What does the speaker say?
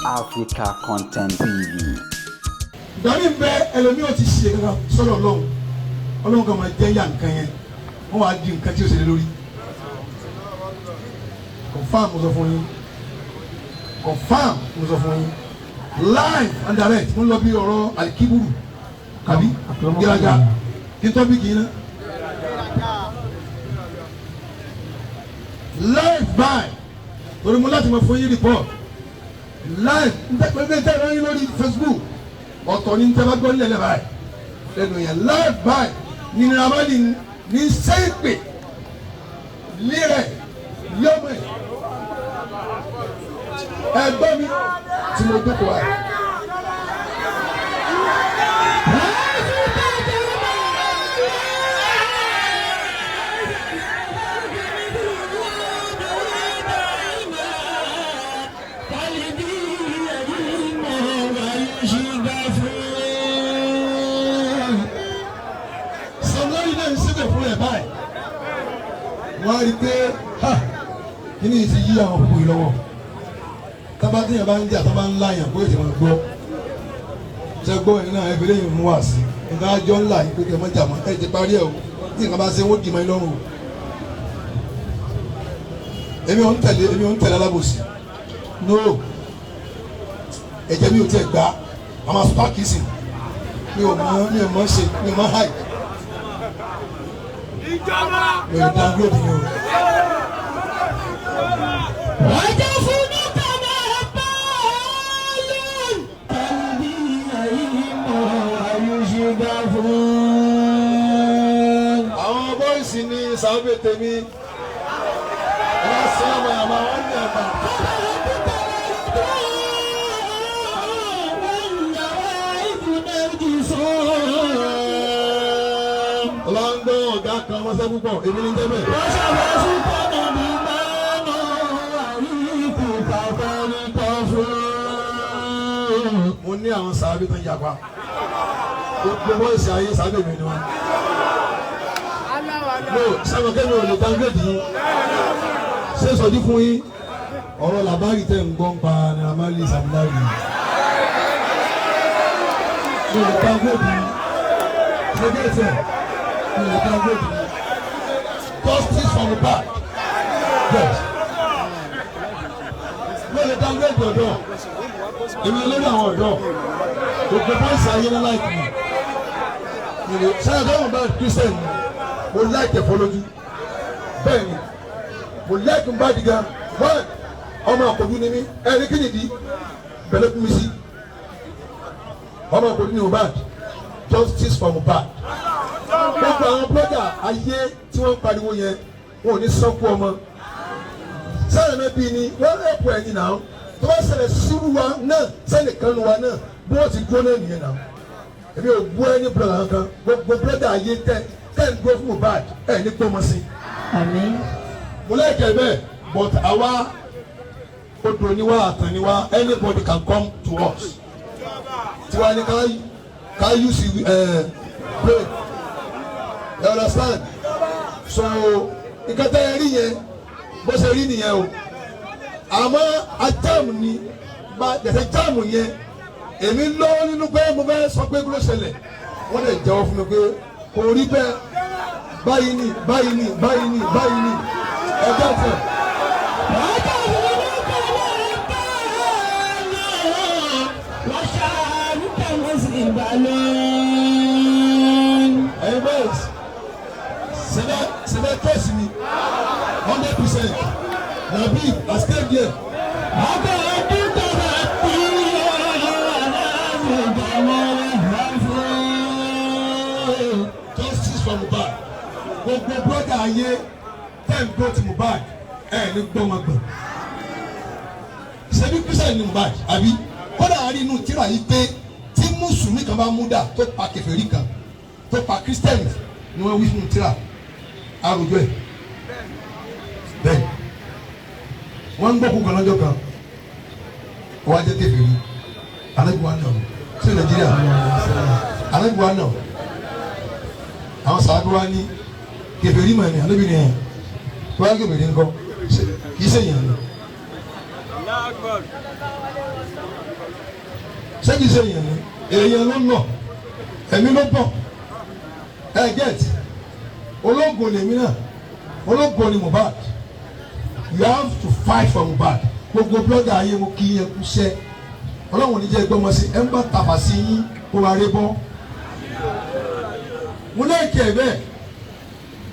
Africa Content TV. Ìdarí ń bẹ ẹlòmíì ò ti ṣe kankan sọ́dọ̀ Ọlọ́run. Ọlọ́run kan máa jẹ́ yà nǹkan yẹn, wọ́n wá di nǹkan tí ó ṣe lé lórí. Confam mo sọ fún yín, confam mo sọ fún yín, live and direct. Mo ń lọ bí ọ̀rọ̀ alikiburu àbí gírágà kí n tọ́ bí kì í ná. Live by torí mo láti mọ fún yín report live ntẹ ntẹ ẹ yín lórí Facebook, ọ̀tọ̀ ní ntẹ bá gbọ́ nílẹ̀ báyìí lẹ́nu yẹn. Live by ní Naira ní sẹ́ẹ̀pẹ̀ lérẹ̀ yọmọ ẹ̀ ẹgbẹ́ mi tí mo jókòó wa. Sọlọ́ọ̀rì náà ń ṣépè fún ẹ̀ báyìí. Wọ́n á rí i pé ha, kíní yìí ti yí àwọn púpọ̀ yìí lọ́wọ́. Tábà tí yẹn bá ń jà, tábà ń láyàn kó ètò máa gbọ́. Ṣe gbọ́ yìí náà ẹgbẹ́ lẹ́yìn mú wá sí nǹkan àjọ ńlá yìí pé kẹ́ ẹ má jà mọ́, ẹ ti parí ẹ o. Tí nǹkan bá ṣe, wọ́n dì mọ́ ẹ lọ́rùn o. Èmi ò ń tẹ̀lé alábòsí. No, ẹ̀jẹ̀ mi ò tiẹ̀ gbà. Àmọ́ sparkisi mi ò mọ̀ ṣe, mi ò mọ̀ hide, mi ò downgrade mi o. Àwọn bọ́ìsì ní sábẹ́ tèmi, wọ́n sọ ọmọ àmọ́ wọ́n ní àgbà. Ọlọ́ngbọ́n ọ̀gá kan wọ́n sẹ́ púpọ̀, èmi ní jẹ́ bẹ́ẹ̀. Mo ní àwọn sàábé tó ń yapa, gbogbo bọ́ìsì ayé sàábé mi ni wọn. No, sábà kẹ́mi ò lè downgrade yín. Ṣé sọdí fún yín ọ̀rọ̀ làbárì tẹ̀ ń gbọ́n pa Naira Marley, Sam Larry? Mi ò lè downgrade yín. Ṣé gẹ́tẹ̀ mi ò lè downgrade yín? Justice for Mohbad, yes. Mi ò lè downgrade ọ̀dọ́. Èmi olórí àwọn ọ̀dọ́, gbogbo bọ́ìsì ayé ní láìpẹ́ mi ò lè ṣáà dáhùn bá Christian. Mo láìkẹ̀ fọlójú bẹ́ẹ̀ ni mo láìkẹ̀ ń bá di gan. Wọ́n ọmọ àkọ́jú ni mí, ẹni kí nìdí bẹ̀rẹ̀ kún mi sí ọmọ àkọ́jú ni Mohbad. Justice for Mohbad. Gbogbo àwọn blogger ayé tí wọ́n ń pariwo yẹn, wọn ò ní sọ́kú ọmọ sẹ́yìn náà bí ni wọ́n rẹ̀pù ẹ̀yìn náà. Tó bá ṣẹlẹ̀ sírú wa náà, sẹ́nìkan nu wa náà, bí wọ́n ti dúró náà nìyẹn náà. Èmi ò gbọ́ ẹni blogger kankan. Gbogbo blogger ayé tẹ́ tẹ́ ń gbọ́ fún Mohbad, ẹ̀ ní gbọ́mọ sí. Àmín. Mo lẹ́kẹ̀ẹ́ bẹ́ẹ̀, but àwa odò ni wá, àtàn ni wá. Anybody can come to us. Tiwa ni ká use brain, you understand? So nǹkan tẹ́ ẹ rí yẹn, bó ṣe rí nìyẹn o. Àmọ́ ajáàmù ni bá jẹ̀sẹ̀ jáàmù yẹn, èmi lọ́wọ́ nínú pé mo fẹ́ sọ pé kí ló ṣẹlẹ̀. Wọ́n lè jẹ́wọ́ fún mi pé kò rí bẹ́ẹ̀, báyìí ni, báyìí ni, báyìí ni, báyìí ni, ẹjọ́ tẹ̀. Ẹ̀yin boys, sẹ́dẹ̀ trust mi 100%. Nabi, I stay there. Justice for Mohbad. Gbogbo brother ayé tẹ́ ń gbọ́ ti Mohbad, ẹ̀ ní gbọ́mọgbọ̀n. Ṣebí Christian ni Mohbad àbí? Kódà a rí inú tíra yìí pé tí mùsùlùmí kan bá mú dà tó pa kèfèrí kan, tó pa Christian ni wọ́n wí fún tíra àròjọ ẹ̀ bẹ́ẹ̀. Wọ́n ń gbọ́ kú kan lọ́jọ́ kan, wọ́n á jẹ́ kèfèrí. Alẹ́ wa náà sí Nàìjíríà, alẹ́ wa náà àwọn sàábí wa ní kèfèrí mọ̀ ní alẹ́ bí ni ẹ̀ tó wá kèfèrí ńkọ́, kì í ṣe yẹn ni. Ṣé kìí ṣe èèyàn ni? Èèyàn ló ń lọ, ẹ̀mí ló bọ̀. Ẹ get ológo lèmi náà, ológo ni Mohbad. You have to fight for Mohbad. Gbogbo blogger ayé, mo kí yẹn kú sẹ́. Ọlọ́run ò ní jẹ́ gbọ́mọ sí ẹ̀ ń bá tàfà sí yín kó máa rí bọ́. Mo lẹ́ẹ̀kẹ́ bẹ́ẹ̀.